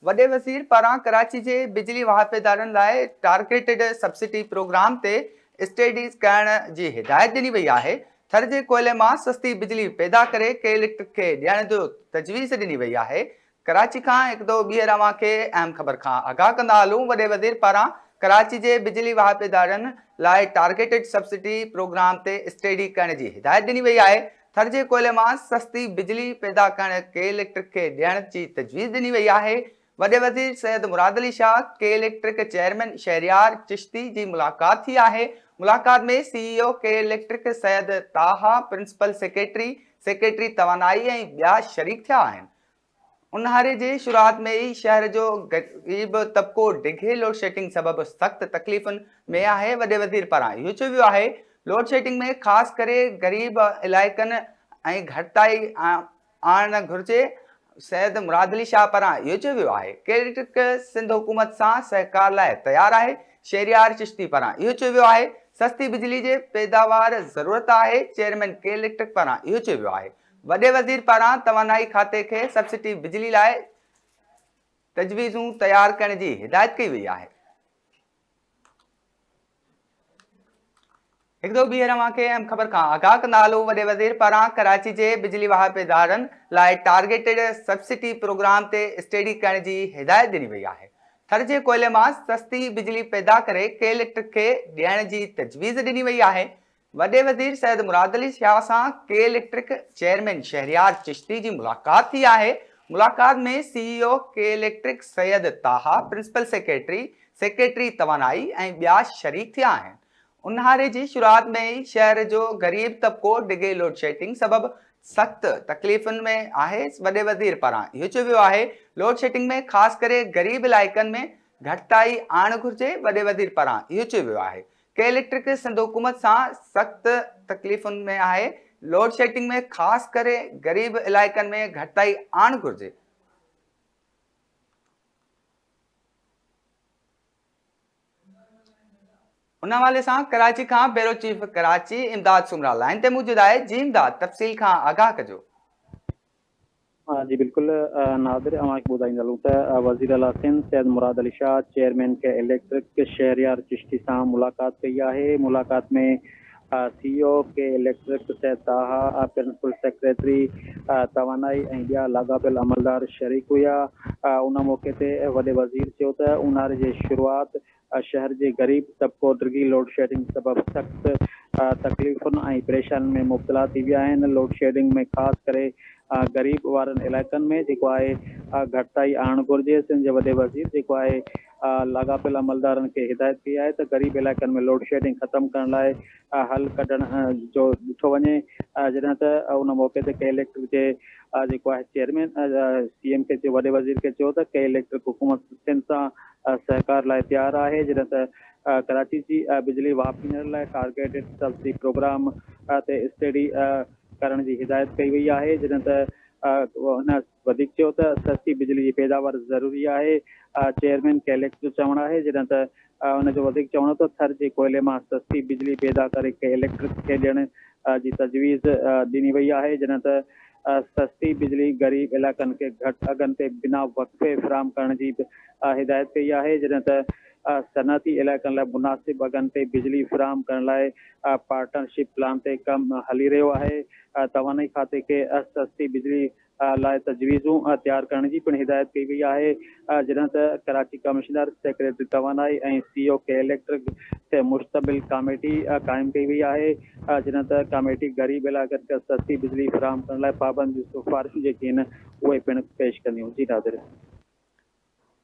وڏي وزير پاران ڪراچي جي بجلي واهپيدارن لاء ٽارگيٽڊ سبسڊي پروگرام تي اسٽڊيز ڪرڻ جي هدايت ڏني وئي آهي. ٿر جي ڪوئلي مان سستي بجلي پيدا ڪري ڪي اليڪٽرڪ کي ڏيڻ جو تجويز ڏني وئي آهي. ڪراچي کان هڪ دفعو ٻيهر اوهان کي اهم خبر کان آگاهه ڪندا هلون وڏي وزير پاران ڪراچي جي بجلي واهپيدارن لاء ٽارگيٽڊ سبسڊي پروگرام تي اسٽڊي ڪرڻ جي هدايت ڏني وئي آهي. ٿر جي ڪوئلي مان سستي بجلي پيدا ڪرڻ ڪي اليڪٽرڪ کي ڏيڻ جي تجويز ڏني وئي آهي. وڏي وزير Syed Murad Ali Shah, K electric chairman Shehryar Chishti جي ملاقات ٿي آهي. ملاقات ۾ C E O K electric Syed Taha, principal secretary, secretary توانائي ۽ ٻيا شريڪ ٿيا آهن. اونهاري جي شروعات ۾ ئي شهر جو غريب طبقو ڊگهي لوڊشيڊنگ سبب سخت تڪليفن ۾ آهي، وڏي وزير پاران اهو چيو ويو آهي لوڊشيڊنگ ۾ خاص ڪري غريب علائقن ۽ گهٽتائي آڻڻ گهرجي، سيد مراد علي شاهه پاران اهو چيو ويو آهي ڪيرٽڪ سنڌ حڪومت سان سهڪار لاء تيار آهي، شهريار چشتي پاران اهو چيو ويو آهي سستي بجلي جي پيداوار ضرورت آهي، چيئرمين ڪي اليڪٽرڪ پاران اهو چيو ويو آهي وڏي وزير پاران توانائي کاتي کي سبسڊي بجلي لاء تجويزون تيار ڪرڻ جي هدايت ڪئي وئي آهي. هڪ دفعو ٻيهر اوهان کي اهم خبر کان آگاهه ڪندا هلون وڏي وزير پاران ڪراچي جي بجلي واهپيدارن لاء ٽارگيٽڊ سبسڊي پروگرام تي اسٽڊي ڪرڻ جي هدايت ڏني وئي آهي. ٿر جي ڪوئلي مان سستي بجلي پيدا ڪري ڪي اليڪٽرڪ کي ڏيڻ جي تجويز ڏني وئي آهي. وڏي وزير سيد مراد علي شاهه سان ڪي اليڪٽرڪ چيئرمين شهريار چشتي جي ملاقات ٿي آهي، ملاقات ۾ C E O K electric Syed Taha, principal secretary, secretary توانائي ۽ ٻيا شريڪ ٿيا آهن. اونهاري جي شروعات ۾ ئي شهر جو غريب طبقو ڊگهي لوڊشيڊنگ سبب سخت تڪليفن ۾ آهي، وڏي وزير پاران اهو چيو ويو آهي لوڊشيڊنگ ۾ خاص ڪري غريب علائقن ۾ گهٽتائي آڻڻ گهرجي، وڏي وزير پاران اهو چيو ويو آهي ڪي اليڪٽرڪ سنڌ حڪومت سان سخت تڪليفن ۾ آهي، لوڊشيڊنگ ۾ خاص ڪري غريب علائقن ۾ گهٽتائي آڻڻ گهرجي. ان حوالي سان ڪراچي کان bureau chief Karachi Imdad Soomra line تي موجود آهي، جي امداد تفصيل کان آگاهه ڪجو. جي بلڪل نادر اوهان کي ٻڌائيندا هلون ته وزير اعليٰ Sindh Syed Murad Ali Shah chairman K electric Shehryar Chishti سان ملاقات ڪئي آهي ملاقات ۾ C O K electric Syed Taha principal secretary توانائي ۽ ٻيا لاڳاپيل عملدار شريڪ هيا ان موقعي تي وڏي وزير چيو ته اونهاري جي شروعات شهر جي غريب طبقو ڊگهي لوڊشيڊنگ سبب سخت تڪليفن ۽ پريشانين ۾ مبتلا ٿي ويا آهن، لوڊشيڊنگ ۾ خاص ڪري غريب وارن علائقن ۾ جيڪو آهي گهٽتائي آڻڻ گهرجي، سنڌ جي وڏي وزير جيڪو آهي لاڳاپيل عملدارن کي هدايت ڪئي آهي ته غريب علائقن ۾ لوڊشيڊنگ ختم ڪرڻ لاء حل ڪڍڻ جو ڏٺو وڃي، جڏهن ته ان موقعي تي ڪي اليڪٽرڪ جي جيڪو آهي چيئرمين سي ايم کي چيو وڏي وزير کي چيو ته ڪي اليڪٽرڪ حڪومت سنڌ سان سهڪار لاء تيار آهي، جڏهن ته ڪراچي جي بجلي واهپيندڙن لاء ٽارگيٽڊ سبسڊي پروگرام تي اسٽڊي ڪرڻ جي هدايت ڪئي وئي آهي، جڏهن ته هن وڌيڪ چيو ته سستي بجلي جي پيداوار ضروري آهي، چيئرمين ڪيليڪس جو چوڻ آهي، جڏهن ته هن جو وڌيڪ چوڻ هو ته ٿر جي ڪوئلي مان سستي بجلي پيدا ڪري ڪي اليڪٽرڪ کي ڏيڻ جي تجويز ڏني وئي آهي، جڏهن ته سستي بجلي غريب علائقن کي گهٽ اگهن تي بنا وقفي فراهم ڪرڻ جي به هدايت ڪئي آهي، جڏهن ته صنعتي علائقن لاء مناسب اگهن تي بجلي فراهم ڪرڻ لاء پارٽنرشپ پلان تي ڪم هلي رهيو آهي، توانائي کاتي کي سستي بجلي لاء تجويزون تيار ڪرڻ جي پڻ هدايت ڪئي وئي آهي، جڏهن ته ڪراچي ڪمشنر، سيڪريٽري توانائي ۽ سي او ڪي اليڪٽرڪ تي مشتمل ڪاميٽي قائم ڪئي وئي آهي، جڏهن ته ڪاميٽي غريب علائقن کي سستي بجلي فراهم ڪرڻ لاء پابنديون سفارشون جيڪي آهن اهي پڻ پيش ڪنديون. جي نادر.